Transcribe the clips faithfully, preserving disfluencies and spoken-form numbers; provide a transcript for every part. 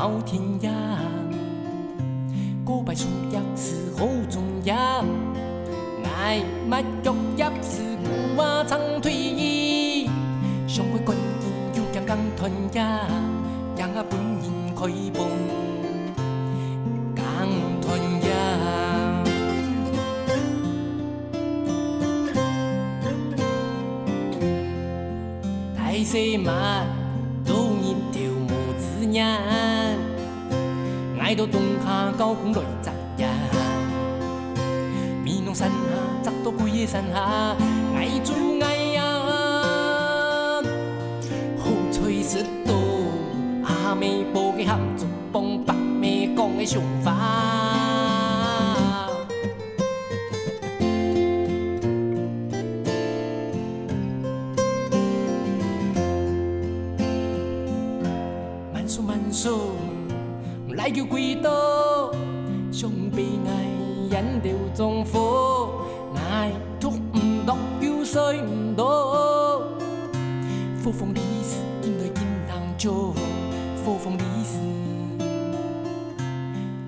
好天爺，古柏樹葉是好種葉，𠊎抹腳葉是古話長腿兒，上回趕緊有驚講斷葉，驚啊分人開封講斷葉。大細嫲，做日頭無自然。 𠊎到東下教工來摘呀，美濃山下摘到歸个山下，𠊎做𠊎呀，好彩食到阿姆煲个鹹豬磅，伯姆講个笑話。 慢手慢手，來救歸到，想被𠊎引流中火，𠊎捉毋落又睡毋落。火鳳梨絲，緊來緊當叫，火鳳梨絲，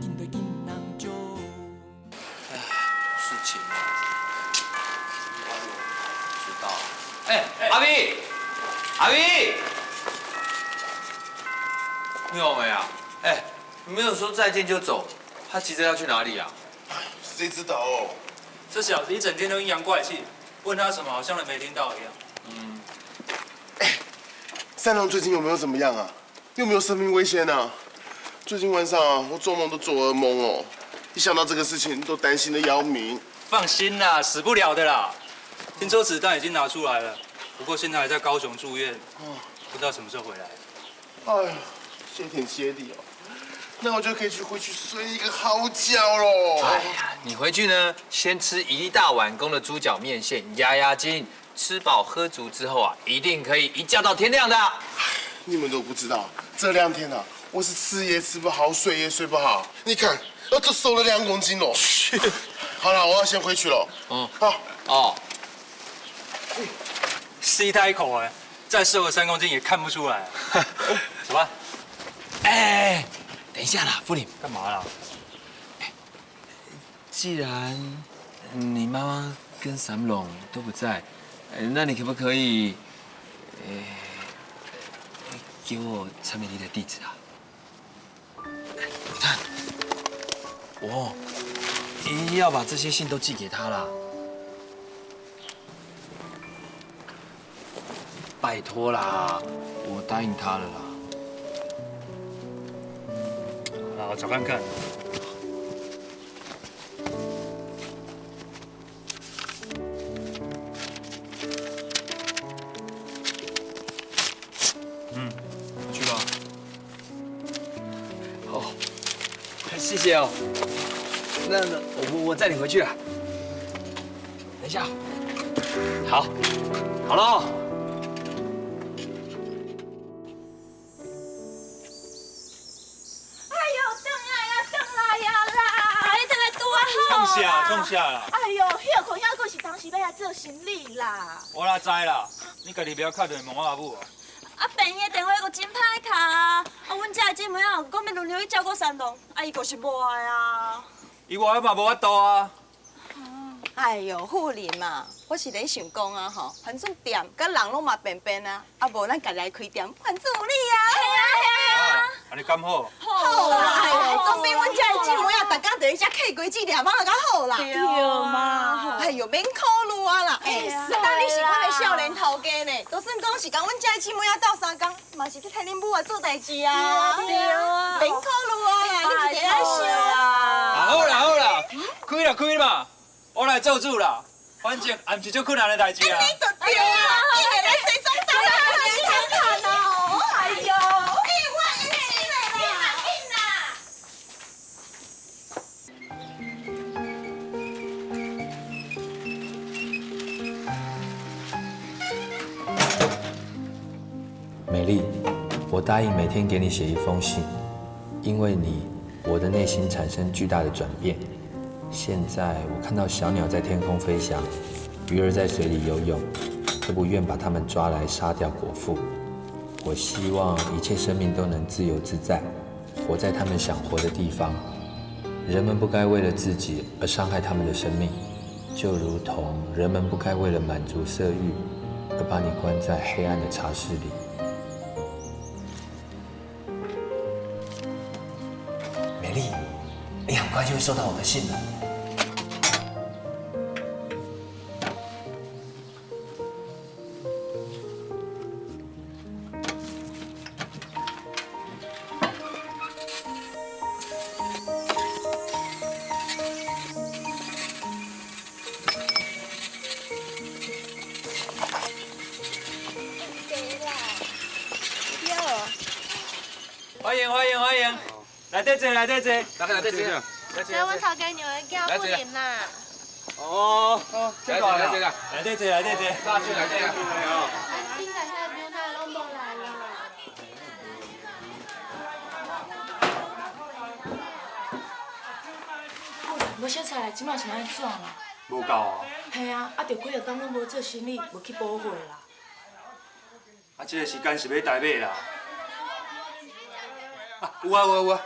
緊來緊當叫。 事情啊，知道。哎，阿V，阿V，你好没啊？哎，你没有说再见就走，他急着要去哪里啊？谁知道哦？这小子一整天都阴阳怪气，问他什么好像都没听到一样。嗯，哎，三郎最近有没有怎么样啊？ 有没有生命危险啊？最近晚上啊，我做梦都做噩梦哦，一想到这个事情都担心的要命。放心啦，死不了的啦。听说子弹已经拿出来了，不过现在还在高雄住院，不知道什么时候回来。哎呀，谢天谢地哦，那我就可以去回去睡一个好觉喽。哎呀，你回去呢，先吃一大碗公的猪脚面线压压惊， 吃饱喝足之后啊，一定可以一觉到天亮的。你们都不知道，这两天啊，我是吃也吃不好，睡也睡不好。你看，我都瘦了两公斤了。好了，我要先回去了。嗯，好。哦，吸太口哎，再瘦个三公斤也看不出来。走吧。哎，等一下啦，富林。干嘛啦？ 既然你妈妈跟三郎都不在，呃，那你可不可以，呃，给我陈美丽的地址啊？你看，我一定要把这些信都寄给她啦。 拜托啦，我答应他了啦。好啦，我找看看。嗯，去吧。 哦，谢谢哦。那，那我，我载你回去啊。等一下。好，好了哦。哎呦，转來啊，轉來啊啦！哎，轉來拄仔好啦。創啥，創啥啦？哎呦，彼个空兄哥是當時欲來做生理啦。我哪知啦，你家己袂曉敲電話問我阿母啊？ 啊，病院个電話又真歹敲啊！啊，阮遮个姊妹仔講欲輪流去照顧三郎，啊，伊就是無愛啊。伊無愛嘛無法度啊。哎喲，富林啊，我是咧想講啊吼，番薯店佮人攏嘛平平啊，啊無咱家己來開店，番薯有理啊。嘿啊，嘿啊。啊，按呢敢好？好啦，哎喲，總比阮遮个姊妹仔，逐工就佇遮徛規矩，掠貓仔較好啦。對嘛。哎喲，免考慮啊啦。哎，啊，當你是阮的少年頭家呢，就算講是佮阮遮个姊妹仔鬥相共， 嘛是去替恁母仔做代誌啊。對啊，對啊。免考慮啊啦，你一定愛想啊。啊，好啦，好啦，開啦，開啦嘛，我來做主啦，反正也毋是足困難的代誌啊。你就對啊，你連洗衫單都免偷看哦。哎喲，哎，我硬氣了啦。 美丽，我答应每天给你写一封信，因为你，我的内心产生巨大的转变。现在我看到小鸟在天空飞翔，鱼儿在水里游泳，都不愿把它们抓来杀掉果腹。我希望一切生命都能自由自在，活在他们想活的地方。人们不该为了自己而伤害他们的生命，就如同人们不该为了满足色欲而把你关在黑暗的茶室里。美丽，你很快就会收到我的信了。欢迎，欢迎，欢迎！来，这坐，来，这坐。来，来，这坐。来，这坐。台湾头家娘的囝，欢迎啦。哦，哦，这个啊。来，这坐，来，这坐。大家来，这个。哎，顶个遐牛奶拢无来啦。无小菜，即马是安怎啦？无够哦。系啊，啊，就几个工拢无做生理，无去补货啦。啊，这个时间是要台买啦。啊，有啊，有啊，有啊。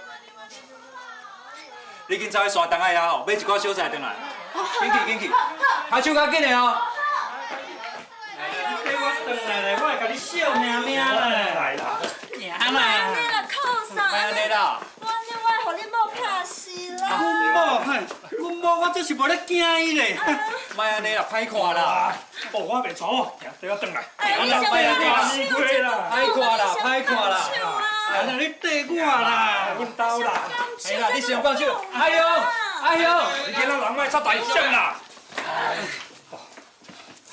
你紧走去山东仔遐吼，买一寡小菜转来。紧去，紧去，下手较紧的哦。你綴我轉來咧，我會甲你惜命命咧。來啦，行啦。莫安尼啦，靠啥？莫安尼啦。我安尼我會互你某拍死啦。阮某，嘿，阮某，我真是無咧驚伊咧。莫安尼啦，歹看啦。 哦，我袂錯哦，行，綴我轉來。哎，你想欲放手啊？歹看啦，歹看啦。啊，你綴我啦，阮兜啦。哎啦，你想放手？哎呦，哎呦，你今仔人莫插大象啦。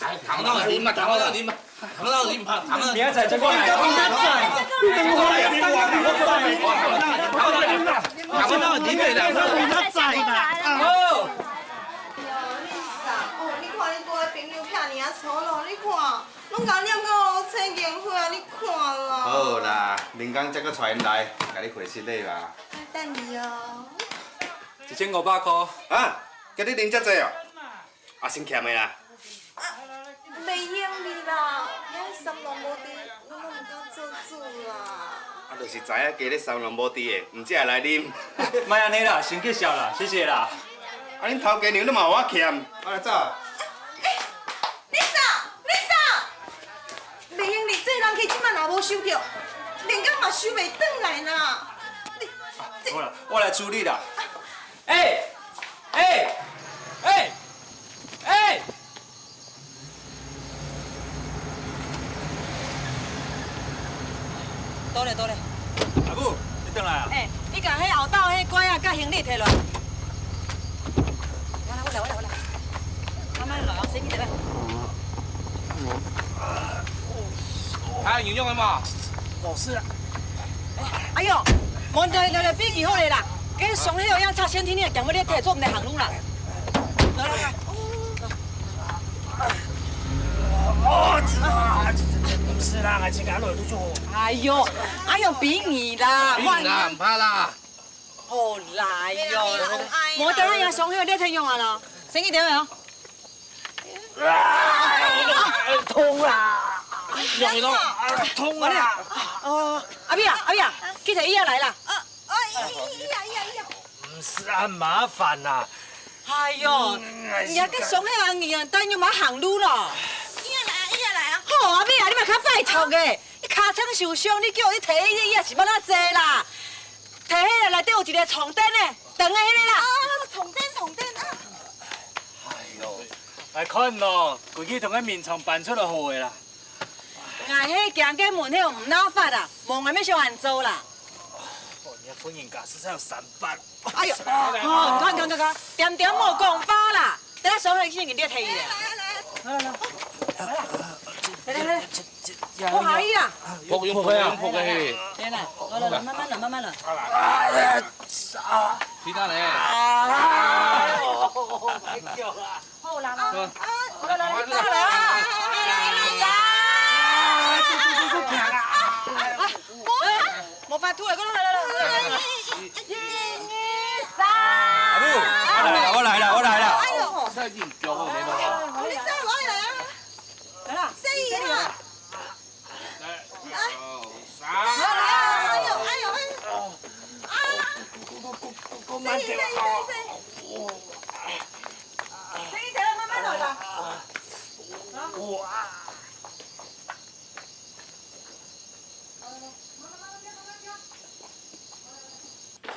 哎，糖到你嘛，糖到你嘛，糖到你嘛，糖到你。明仔載再過來。明仔載，明仔載，明仔載啦。哦。 Lisa，哦，你看你个朋友遐爾粗魯，你看，攏甲念到青盲血啊，你看啦。好啦，明工才閣帶𪜶來，甲你會失禮啦。等你哦。一千五百箍。啊，今仔日啉遮濟哦？啊，先欠的啦。啊，袂用得啦，遐三郎無知，阮攏毋敢做主啦。啊，就是知影家己三郎無知的，毋才會來啉。莫安尼啦，先結數啦，謝謝啦。 啊，恁頭家娘你嘛有法欠，啊，來走。哎，Lisa，Lisa，袂用得，這人客這擺若無收著，連工嘛收袂轉來啦。你，這好啦，我來處理啦。哎，哎，哎，哎！ 到咧，到咧。阿母，你轉來啊？哎，你共彼後斗彼枴仔佮行李提落來。我來，我來，我來，我來。慢慢來哦，先去提。還有用的嗎？老師啊。哎喲，無，來，來，來，比較好咧啦。該上好用插線，天天行，你提做毋得行路啦。來，來，來。 哦，這，啊，這，這，這，毋是啦，自家落去就好。哎喲，哎喲，比你啦，比你啦，毋怕啦。好啦喲，無等下也上去，你聽用啊啦，先去點哦。啊，痛啦！用一動，啊，痛啦！哦，阿美啊，阿美啊，去提椅仔來啦。啊，啊，椅，椅，椅啊，椅啊，椅啊。 毋是恁麻煩啦。哎喲，嗯，你啊，該上海人，你啊，等於嘛行路咯。伊也來啊，伊也來啊。好啊，阿美啊，你嘛較拜託个，你尻川受傷，你叫伊提，伊也是欲哪濟啦？提彼个內底有一个床墊呢，長的彼个啦。啊，床墊，床墊啊。哎喲，來看咯，規氣同个眠床搬出來好个啦。 𠊎係驚該門口毋鬧法啊，無𠊎乜想恁做啦。哦，你个婦人家實在有三八。哎喲，哦，看看看看，恬恬莫講話啦，等下上去先給你提咧。來來來，來來來，來來來，不好意思啊。仆用仆个，用仆个嘿。來來，來來來，慢慢來，慢慢來。啊，啊，其他咧？啊，哎喲啊。 好啦，好啦，好啦，好啦，好啦，好啦，好啦，無法度啊，來來來來，一、二、三。阿母，我來了，我來了，我來了。哎喲，你再來啊，來啦，生意哈。 來，好啦，哎喲，哎喲，哎喲，啊，慢點啊！慢慢來吧。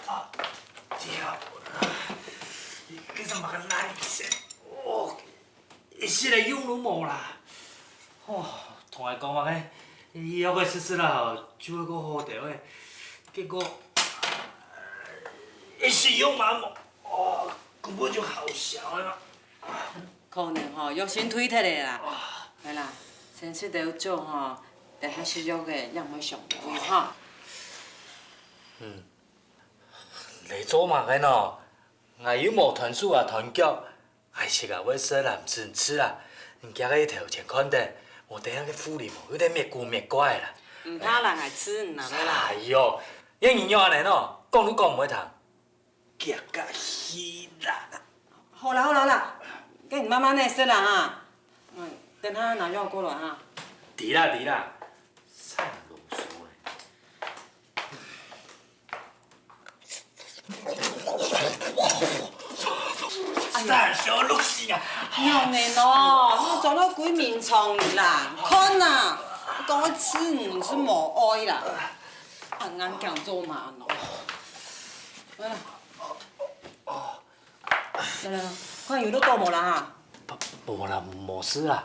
啊，對啊，你，你做麼个來先？哦，一息个用都無啦。哦，同𠊎講話个，藥仔食食啦，就會過好兜个。結果，一息用嘛無，哦，根本就好笑个嘛。可能吼，藥性退忒了啦。來啦，先食兜粥吼，等下食藥个，也毋會傷胃吼。嗯。 你做麼个喏？𠊎又無斷手啊斷腳，𠊎自家會食啦，毋使你試啦。你遽个頭前看等，無等下个婦人哦，又在搣古搣怪啦。毋怕啦，𠊎試你啦，來啦。哎喲，這人仰恁呢喏，講都講毋會聽。遽遽去啦！好啦好啦啦，該你慢慢仔食啦哈。嗯，等下拿藥過來哈。知啦知啦，少囉嗦咧。 哎呀，三小六四啊！仰仔喏，你裝到歸眠床啦！看啦，講个食你係無愛啦！恁硬頸做麼喏？來啦，來來來，看有落到無啦哈？無啦，無事啦。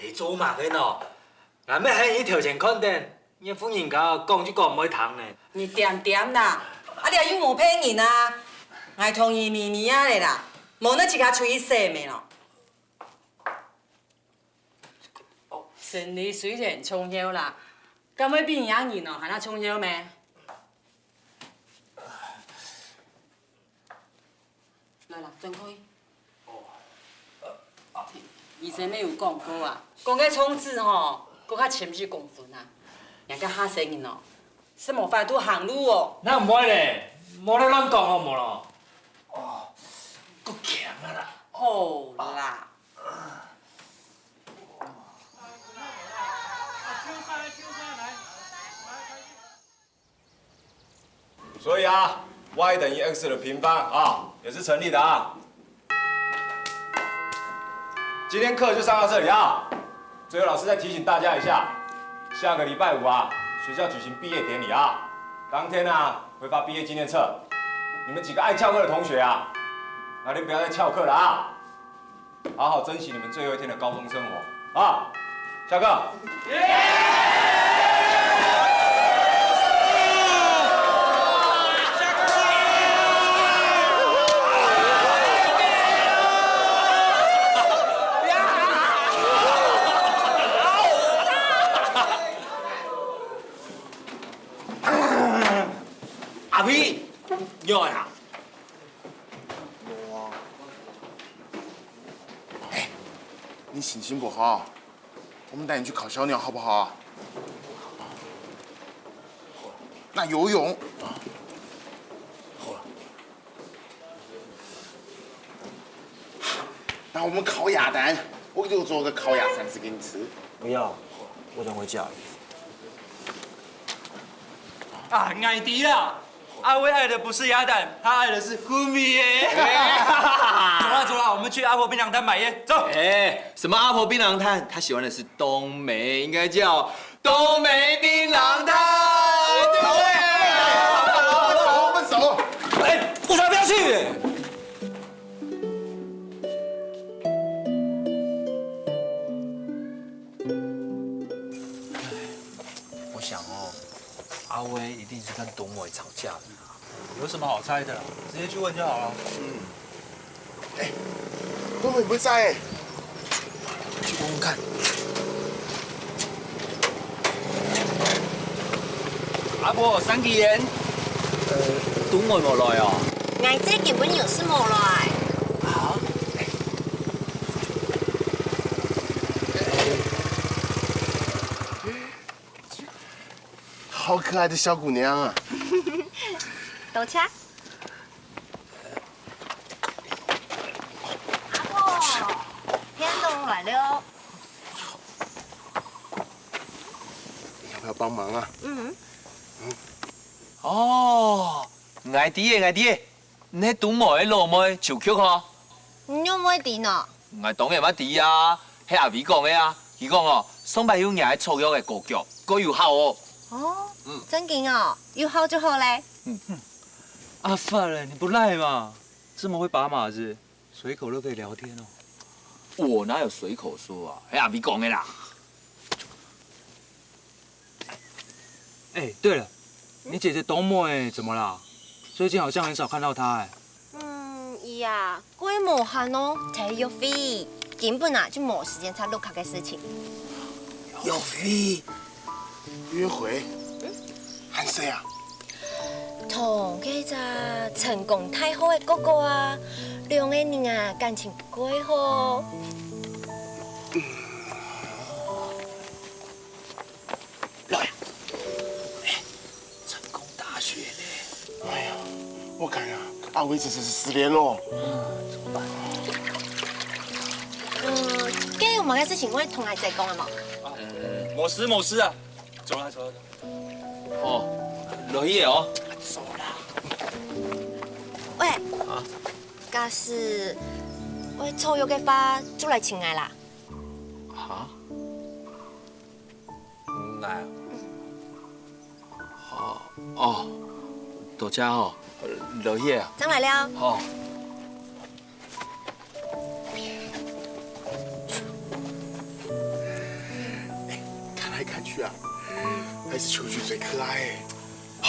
你做麼个喏？𠊎乜喊你頭前看等，你婦人家講就講毋會聽呢。你恬恬啦，啊這又無別人啊，𠊎同你咪咪仔咧啦，無你自家出去洗面咯。生理雖然重要啦，敢會比你个人哦還較重要咩？ 來啦，轉開。醫生乜有講過啊，講个腸子吼，過較深一公分啊，人家後生人哦，係無法度行路哦。哪毋會咧？莫亂亂講好無咯？哦，夠強啊啦！好啦。 所以啊，y等於x的平方啊，也是成立的啊。今天課就上到這裡啊。最後，老師再提醒大家一下，下個禮拜五啊，學校舉行畢業典禮啊，當天啊，會發畢業紀念冊。你們幾個愛翹課的同學啊，那就不要再翹課了啊。 好好珍惜你們最後一天的高中生活啊！下課。阿飛，你好呀！ 哎，你心情不好，我們帶你去烤小鳥好不好？那游泳，那我們烤鴨蛋，我給你做個烤鴨三十給你吃。不要，我想回家。啊，𠊎知啦！ 阿威愛的不是鴨蛋，他愛的是風味耶。走啦走啦，我們去阿婆檳榔攤買煙，走。哎，什麼阿婆檳榔攤？他喜歡的是冬梅，應該叫冬梅檳榔攤。對，分手，分手。哎，為啥不要去？ 我想哦，阿威一定是跟冬梅吵架了。有什麼好猜的啦？直接去問就好了。嗯。哎，冬梅不在欸，去問問看。阿婆，三支煙。呃，冬梅無來哦。𠊎這根本有事無來。啊？ 好可愛的小姑娘啊！多謝。阿婆，天要幫忙啊。嗯。哦，𠊎知个，𠊎知个，你係東妹个老妹秋菊吼？你仰會知呢？𠊎當然嘛知啊，係阿偉講个啊。佢講哦，上擺有䀴著草藥个膏藥，蓋有效哦。哦，嗯。正經哦，有效就好咧。嗯。阿發咧，你不賴嘛？這麼會把馬子，隨口都可以聊天哦。我哪有隨口說啊？係阿偉講个啦。 哎，對了，你姐姐東妹怎麼啦？最近好像很少看到她哎。嗯，佢啊，蓋無閒哦，在約會，根本啊就無時間插屋下个事情。約會？約會？嗯？和誰啊？同該隻成功大學个哥哥啊，兩個人啊感情蓋好。 來，哎，成功大學呢？哎呀，我看啊，阿偉這次是失戀咯。嗯，怎麼辦？嗯，該有麼个事情愛同阿姐講个無？呃，無事無事啊，走啦走啦走啦。哦，落去哦。走啦。喂，啊？假使會草藥个話，就來尋𠊎啦。哈？ 嗯，來。哦，哦，多謝哦，落去啊。正來尞。好。哎，看來看去啊，還是秋菊最可愛欸。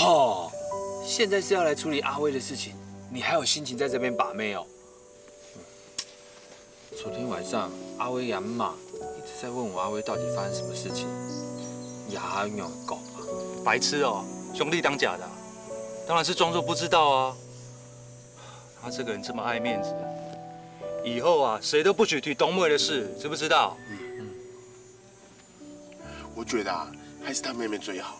哦，現在是要來處理阿威的事情，你還有心情在這邊把妹哦？ 昨天晚上，阿威阿姆一直在問我阿威到底發生什麼事情，也還有講啊。白痴哦，兄弟當假的啊？當然是裝作不知道啊。他這個人這麼愛面子，以後啊，誰都不許提東妹的事，知不知道？我覺得啊，還是他妹妹最好，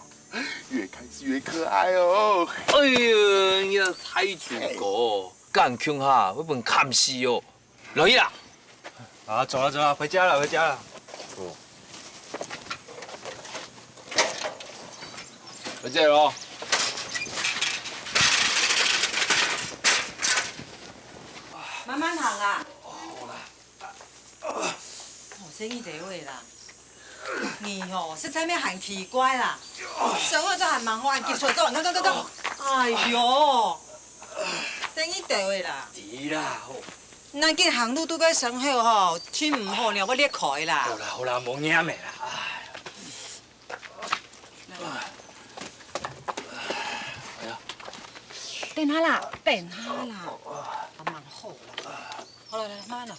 越看是越可愛哦。哎呀，你太主顧，敢共下，會分砍死哦。 落去啦。啊，走了走了，回家了回家了。哦。回家咯。慢慢行啊。哦，細義仔仔啦。你哦，實在乜還奇怪啦。生活都還吂好，恁急著走，走走走走。哎喲，細義仔仔啦。知啦，吼。 你緊行路都該傷口吼，盡毋好，你會裂開啦。好啦好啦，莫念个啦。哎。哎呀。等下啦，等下啦，慢慢好啦。好了，來，慢慢來。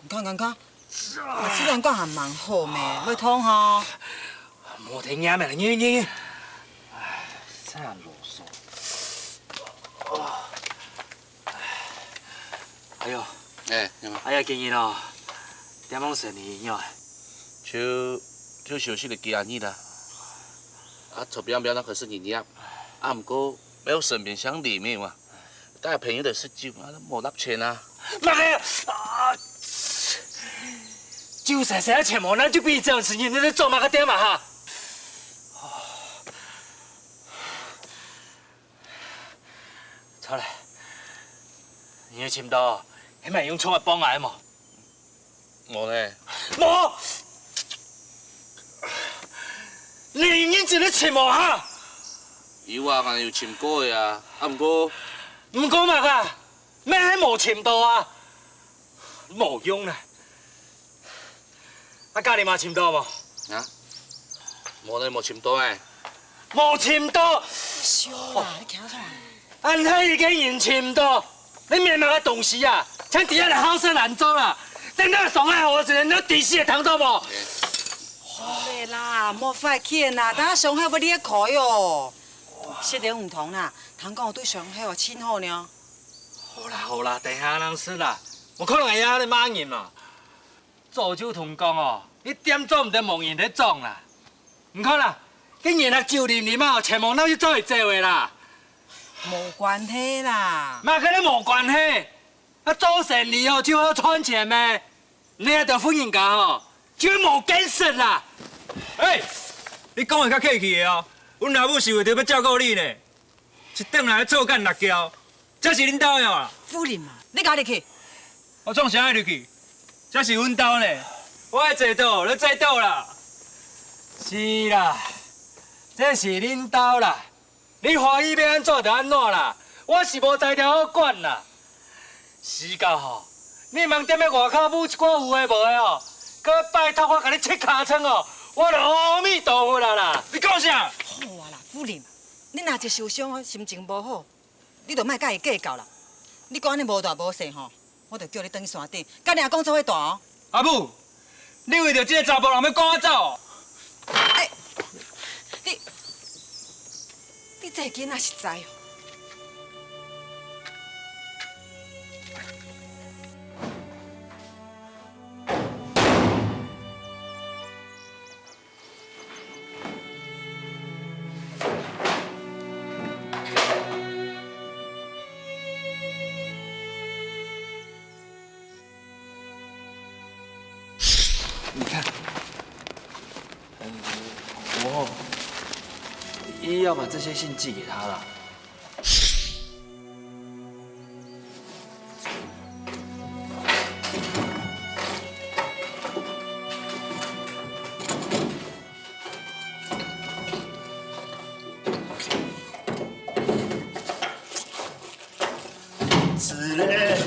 你看，你看，啊，雖然講還吂好咩，會痛吼。莫停念个啦，你，你，你。哎，真啰嗦。哎喲，哎，你好。哎呀，今日哦，點樣生意呢？就，就休息了幾日啦。啊，出邊邊那可是你念，啊，毋過沒有身邊像你沒有啊。 帶朋友的食酒啊，無納錢啊。麼个？啊，酒細細个錢無，咱就比這樣子，你在做麼个店嘛哈？錯了，你有尋到，還蠻用錢來幫𠊎無？ 無呢。無？你認真个尋無哈？有啊，𠊎有尋過个啊，啊，毋過，毋過麼个？乜係無尋到啊？無用啦！啊，家己嘛尋到無？啊？無呢，無尋到欸。無尋到！笑啦，你驚啥？ 恁大一個人尋毋到，你面麼个東西啊？像底下个好色懶蟲啊！等到上海好个時陣，你底細个聽到無？好咧啦，莫發譴啦，等下傷口會裂開哦。食點紅糖啦，聽講對傷口啊盡好呢。好啦好啦，等下正食啦，無可能會恁樣罵人嘛。 早就同講哦，一點做毋得無人在講啦。你看啦，該人啊酒啉啉啊，全部都去做一隻位啦。無關係啦。麼个都無關係，啊做生理哦，就好賺錢咩？你這兜婦人家哦，真無見識啦！欸，你講話較客氣个哦，阮阿母是為著欲照顧你呢，一頓來作奸六譙，這是恁兜的哦。夫人啊，你家己去。我創啥愛入去？這是阮兜呢，我愛坐倒，你坐倒啦。是啦，這是恁兜啦。 你歡喜欲按怎就按怎啦，我是無才調好管啦。時到吼，你毋通踮咧外口舞一寡有的無的哦，閣拜託我共你拭尻川哦，我就阿彌陀佛啦啦。你講啥？好啊啦，夫人，你若一受傷哦，心情無好，你就莫佮伊計較啦。你閣按呢無大無細吼， 我就叫你轉去山頂，佮你阿公做伙蹛哦。阿母，你為著這个查埔人欲趕我走哦？欸，你，你這个囡仔實在哦。 你看，呃，我也要把这些信寄给他了。 之类。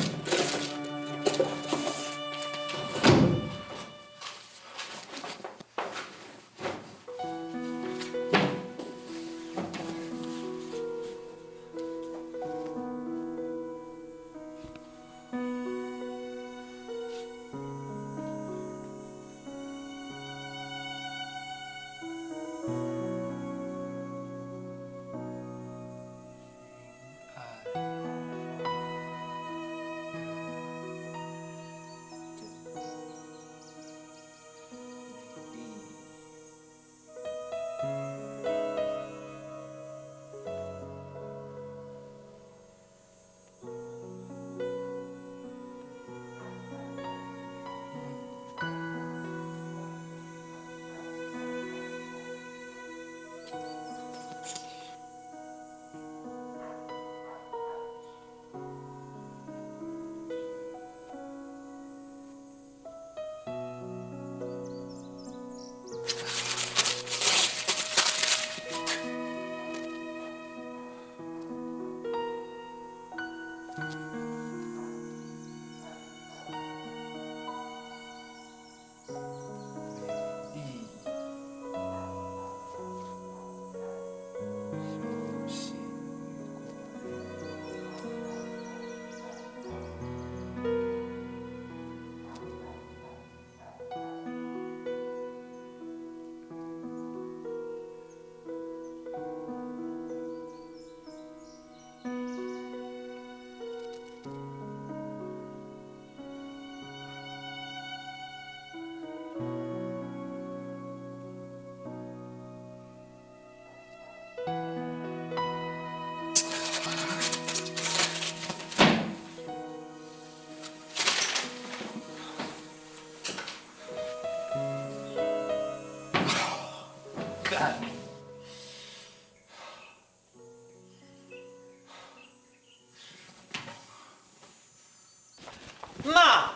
媽，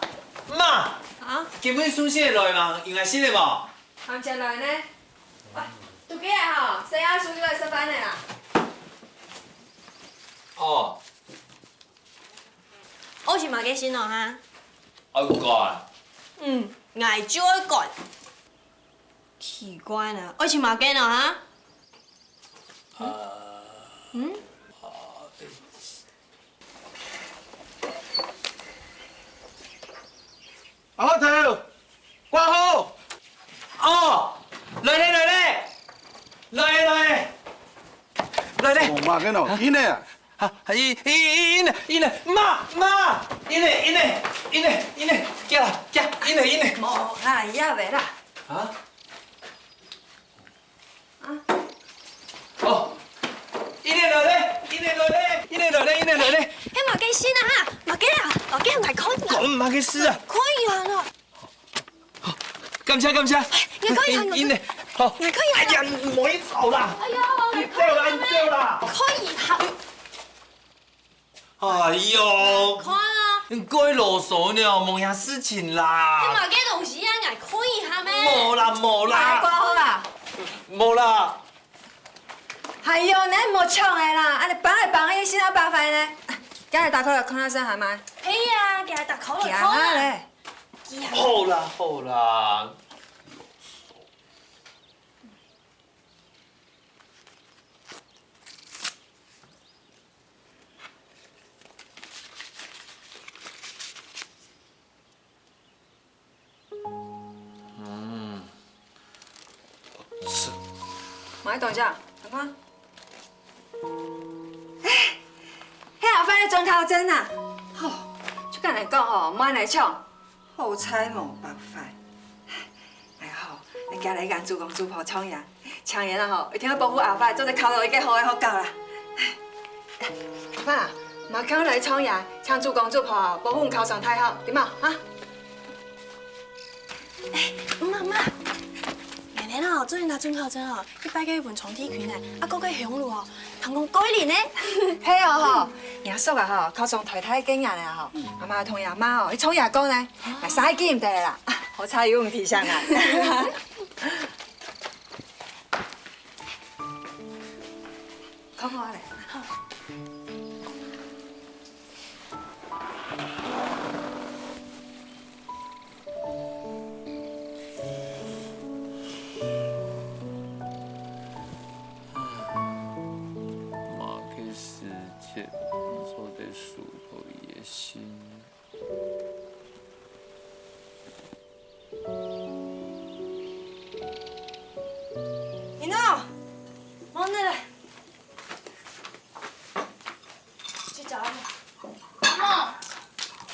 媽，啊？今晡日送信來嗎？有來信了無？還毋曾來呢。喂，肚飢了吼，細阿叔又來食飯了啦。哦。愛食麼个信哦哈？愛管。嗯，𠊎就愛管。奇怪呢，愛食麼个哦哈？ 呃，嗯？阿發頭，掛號。哦，來咧，來咧，來咧，來咧，來咧。哦，麼个喏，啊？緊咧啊！啊，緊，緊，緊咧，緊咧，媽，媽，緊咧，緊咧，緊咧，緊咧，行啦，行，緊咧，緊咧。無啦，也袂啦。啊？ 啊？哦，緊咧來咧，緊咧來咧，緊咧來咧，緊咧來咧。該麼个信啊哈？麼个啊？麼个啊？𠊎看啊。講麼个事啊？看啊啦。哦，感謝感謝。你可以啊，你可以。好。你可以啊。哎呀，你莫走啦！哎呀，你走啦，你走啦！可以哈。哎呦，看啊。你過啰嗦呢，無啥事情啦。你買个東西啊，你可以哈咩？無啦無啦。哎，掛號啦。無啦。哎呦，你莫搶个啦，啊你綁來綁去，心啊綁壞呢。今日打開來看下先，好嗎？可以啊，今日打開來看啊。行啊嘞。 好啦好啦。嗯，好吃。慢一等一下，看看。哎，嘿，阿發个准頭針啊！吼，就跟你講吼，莫來搶。 好彩無白費。哎吼，今日𠊎主公主婆創業，請你啦吼，一定愛保護阿發，做得考到一個好个學校啦。阿發啊，明仔日來創業，請主公主婆保護你考上大學，知無？哈？哎，姆啊姆啊，𠊎呢吼，做人家準考證哦，去拜个文昌帝君呢，啊，過个香爐哦，聽講過靈呢。係哦吼，你阿叔啊吼，考上台大个人呢吼，阿媽同阿媽哦，去創業過呢。 𠊎煞記毋得啦，好彩有你提醒啊。看我咧。麼个時節，做得舒服个心。 你呢？忙呢嘞？去找阿母。阿母，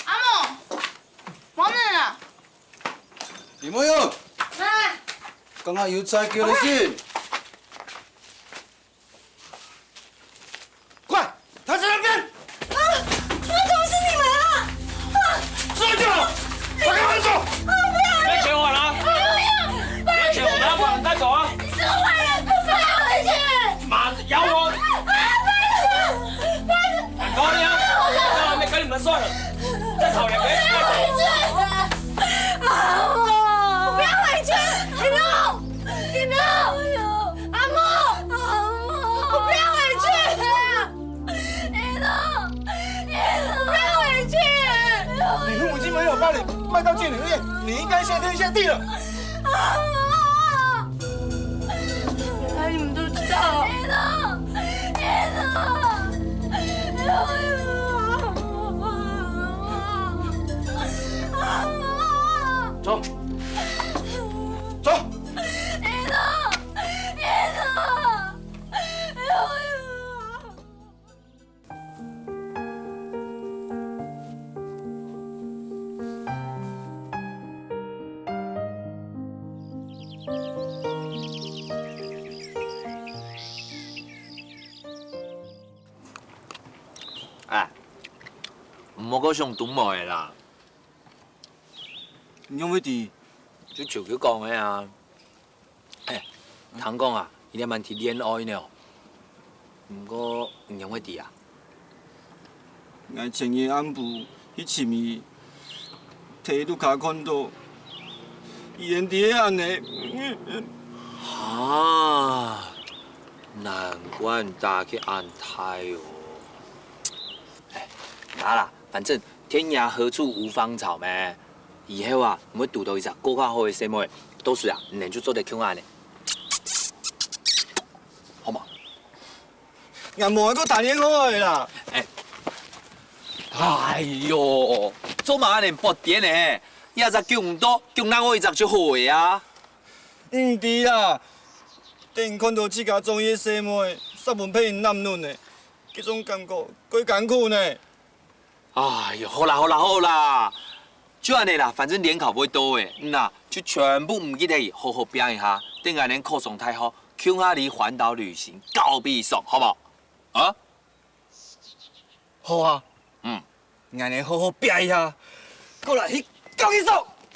阿母，忙呢啦。李梦友，啊，刚刚有在叫你信。 快，他在那边！啊，怎么是你们啊？啊！追住！快跟我走！啊，不要！别抢我了！啊，不要！别抢，我们要把人带走啊！你是坏人，不准我回去！妈，咬我！啊，拜托，拜托！敢搞你啊？那我没跟你们算了，再吵两个。不要回去！啊，我不要回去！你弄，你弄！阿木，我不要回去！ 你不要回去！你父母亲没有把你卖到妓女店，你应该谢天谢地了。原来你们都知道了。走，走。 哎，毋好過想當無个啦。你仰會知？就舅舅講个啊。 哎，聽講啊，你這滿天戀愛呢哦。毋過，你仰會知啊？𠊎前日暗晡去尋佢，在路口看到，佢連在該恁呢。啊，難怪你膽氣恁大哦。哎，無啦，反正 天涯何處無芳草咩？以後啊，你會堵到一隻過較好个細妹，到時啊，你就做得共下呢。好無？𠊎無愛過談戀愛啦。哎，哎喲，做麼个恁發癲呢？這隻救毋到，救另外一隻就好个啊。毋知啊，等看到自家中意个細妹，煞分別人濫用呢，該種感覺，蓋艱苦呢。 哎喲，好啦好啦好啦，就恁呢啦，反正聯考會到个，嗯啊，就全部毋記得去，好好拚一下，等𠊎等考上大學，共下去環島旅行，搞悲傷，好無？啊？好啊。嗯。𠊎等好好拚一下，過來去搞悲傷。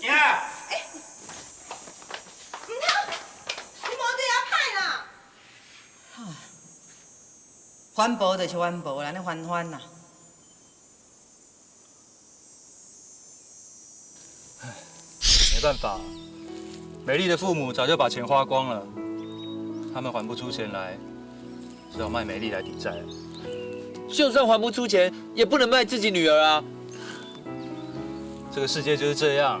行啊！毋通，你無對我歹啦。番婆就是番婆啦，你番番啦。 没办法，美丽的父母早就把钱花光了，他们还不出钱来，只好卖美丽来抵债。就算还不出钱，也不能卖自己女儿啊！这个世界就是这样，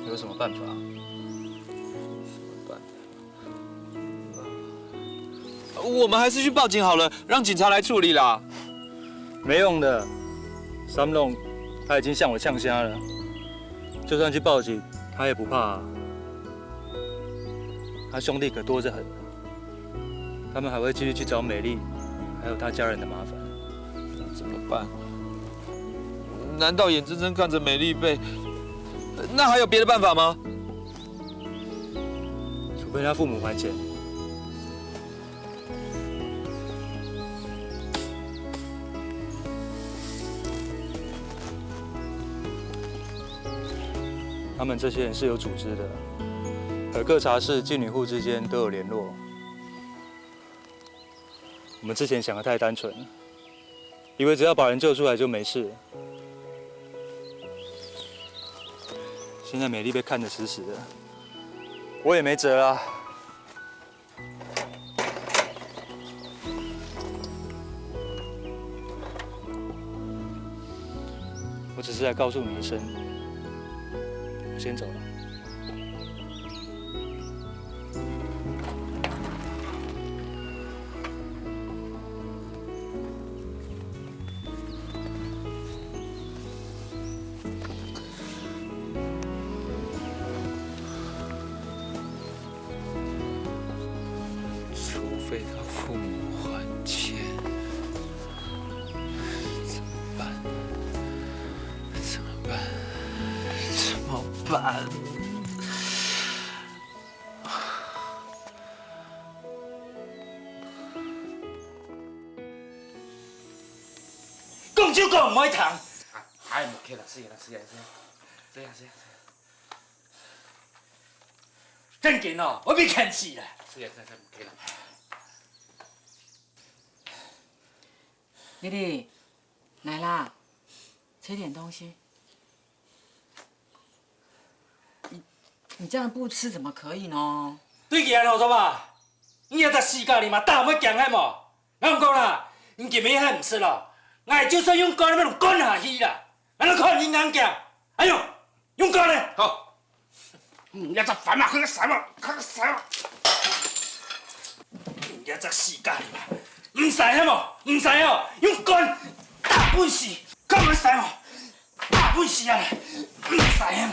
有什么办法？我们还是去报警好了，让警察来处理啦。没用的，Sam Long他已经向我呛虾了，就算去报警，他也不怕啊。他兄弟可多着很，他们还会继续去找美丽，还有他家人的麻烦。怎么办？难道眼睁睁看着美丽被……那还有别的办法吗？除非他父母还钱。 他们这些人是有组织的，而各茶室、妓女户之间都有联络。我们之前想的太单纯了，以为只要把人救出来就没事。现在美丽被看得死死的，我也没辙啊。 我只是来告诉你一声，我先走了。除非他父母还钱，怎么办？怎么办？怎么办？就講毋愛聽。哎，哎，毋好啦，是啦，是啦，是啦，是啦，是啦，是啦。正經哦，𠊎欲譴死啦！是啦，是啦，是啦，毋好啦。麗麗，來啦，吃點東西。你，你這樣不吃怎麼可以呢？對佢恁好做嘛？你有隻死家裡嘛，打毋會驚係無？ 𠊎講啦，你今晡日還毋食咯，𠊎就算用摃，也愛用摃下去啦！𠊎都看你硬頸，哎喲，用摃咧！好，你這隻番啊，快個死啊，快個死啊！你這隻死家伙，毋使係無？毋使哦，用摃打分死，看會使無？打分死啊！毋使係無？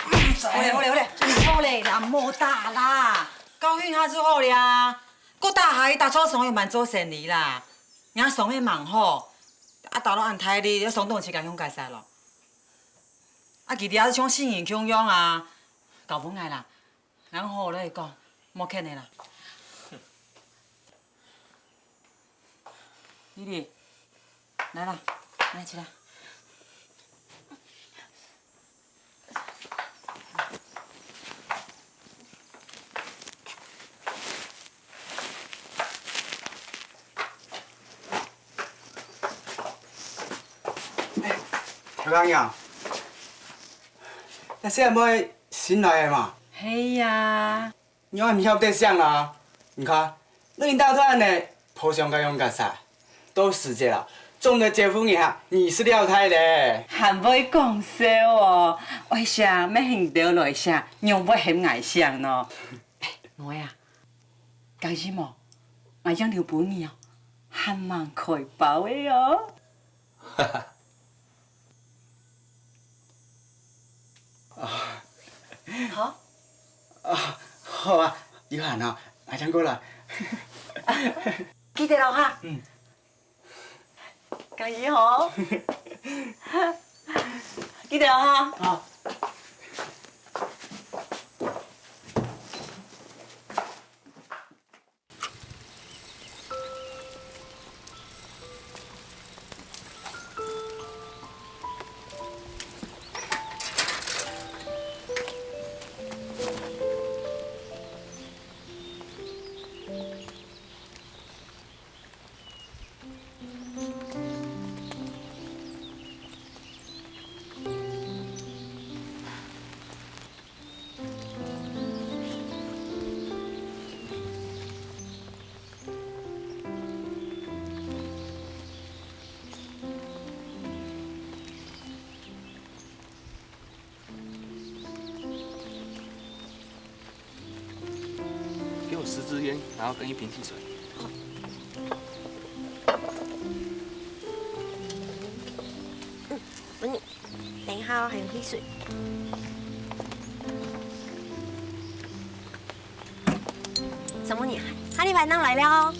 毋使係無？好咧，好咧，好咧，好咧啦，莫打啦，教訓下就好咧啊。 過打下去，打錯上去蠻做生理啦。若上去蠻好，啊，打到恁大力，要上當自家用該煞咯。啊，佢兜也像死人共樣啊，搞分𠊎啦。然後咧講，莫譴个啦。麗麗，來啦，來起來。 頭家娘，這細妹新來个嘛？係啊。 仰毋曉得相啦？你看，你打到恁呢，破相个樣个煞，到時節啦，總得招呼一下二十了太咧。還會講笑哦，愛相乜行到來相，仰會喊𠊎相呢？哎，𠊎啊，該日無，𠊎正留分你哦，還蠻開包个哦。 啊。好。啊，好啊，有閒啊，𠊎正過來。記得哦哈。嗯。加油哦。記得哦哈。好。 给我十支烟，然后跟一瓶汽水。嗯，等一下哦，还有汽水。什么你？哈利班长来了哦。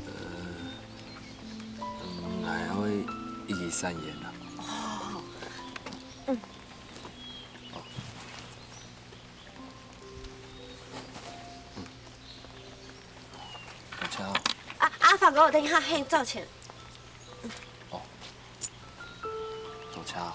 呃，嗯，还会一起散演啊。哦，嗯。哦。嗯。好，请哦。啊，啊，法国，等一下，嘿，照钱。 哦，多谢哦。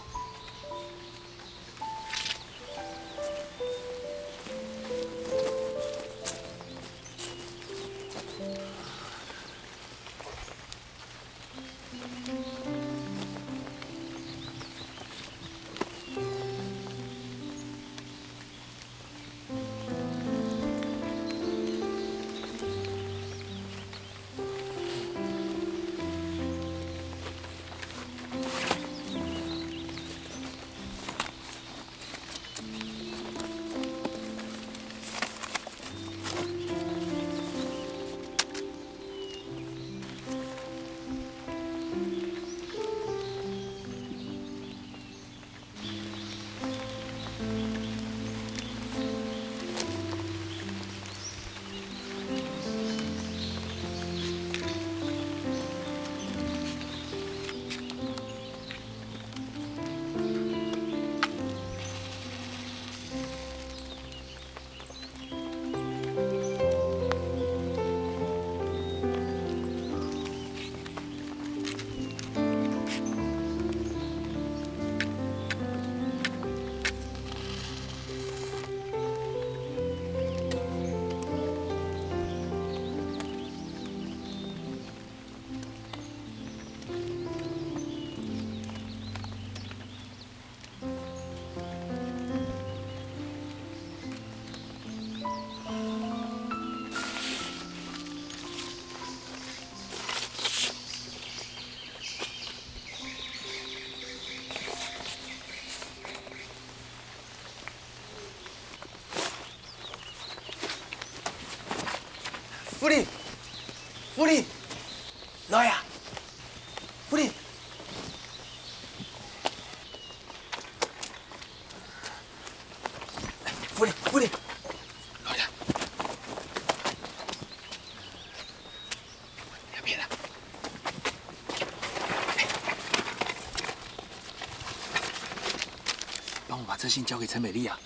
这信交给陈美丽啊？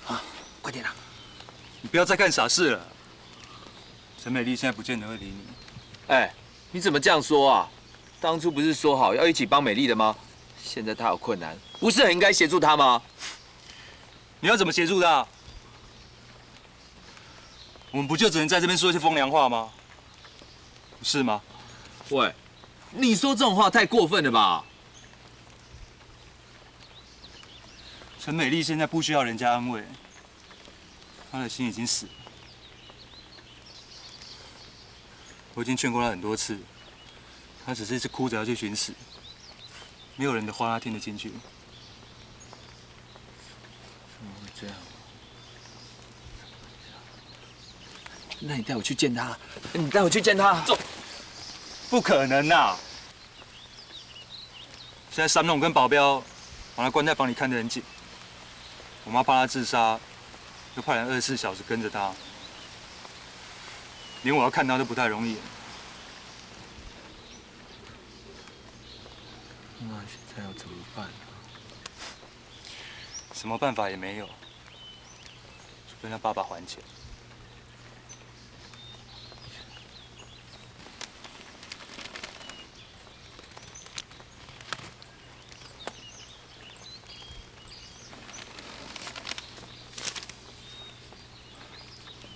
啊，快点啊！你不要再干傻事了。陈美丽现在不见得会理你。哎，你怎么这样说啊？当初不是说好要一起帮美丽的吗？现在她有困难，不是很应该协助她吗？你要怎么协助她？我们不就只能在这边说一些风凉话吗？不是吗？喂，你说这种话太过分了吧？陈美丽现在不需要人家安慰，她的心已经死了。我已经劝过她很多次，她只是一直哭着要去寻死，没有人的话她听得进去。怎么会这样？那你带我去见她，你带我去见她。走，不可能啊！现在山龙跟保镖把她关在房里看得很紧，我妈怕她自杀，又派人二十四小时跟着她，连我要看她都不太容易。那现在要怎么办啊？什么办法也没有，除非让爸爸还钱。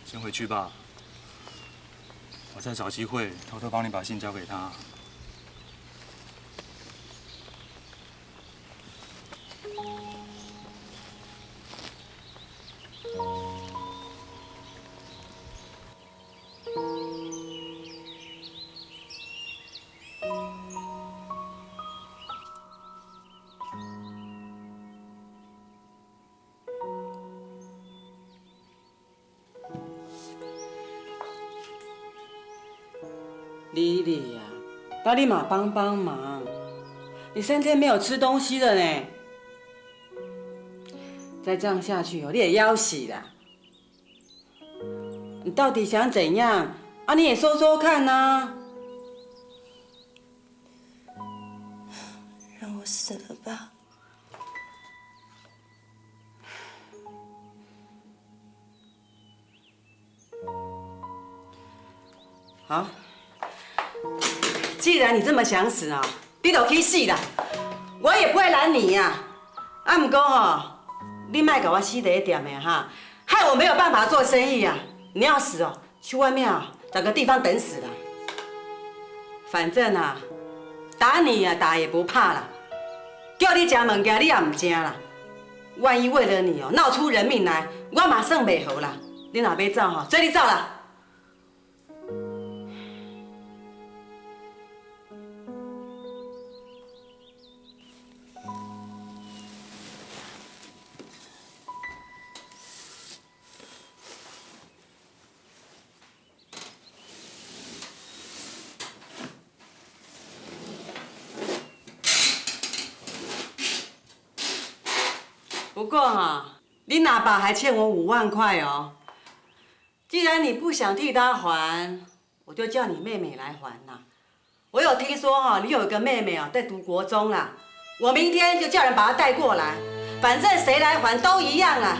先回去吧，我再找机会偷偷帮你把信交给她。 丽丽呀，那你嘛帮帮忙，你三天没有吃东西了呢。再这样下去哦，你也枵死啦。你到底想怎样？啊，你也说说看呐。让我死了吧。 好，既然你这么想死啊，你就去死啦，我也不会拦你呀。啊，毋过吼，你莫甲我死第一点的哈，害我没有办法做生意啊。你要死哦，去外面啊，找个地方等死啦。反正啊，打你啊，打也不怕啦。叫你食物件，你也毋食啦。万一为了你哦，闹出人命来，我嘛算袂好啦。你若要走吼，随你走啦。 不过哈，你阿爸还欠我五万块哦。既然你不想替他还，我就叫你妹妹来还啦。我有听说哈，你有一个妹妹哦，在读国中啦。我明天就叫人把她带过来，反正谁来还都一样啦。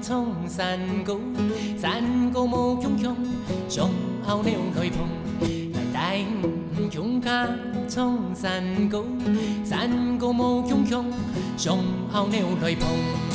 唱山歌，山歌無共腔，上後腦來碰。大大熊家唱山歌，山歌無共腔，上後腦來碰。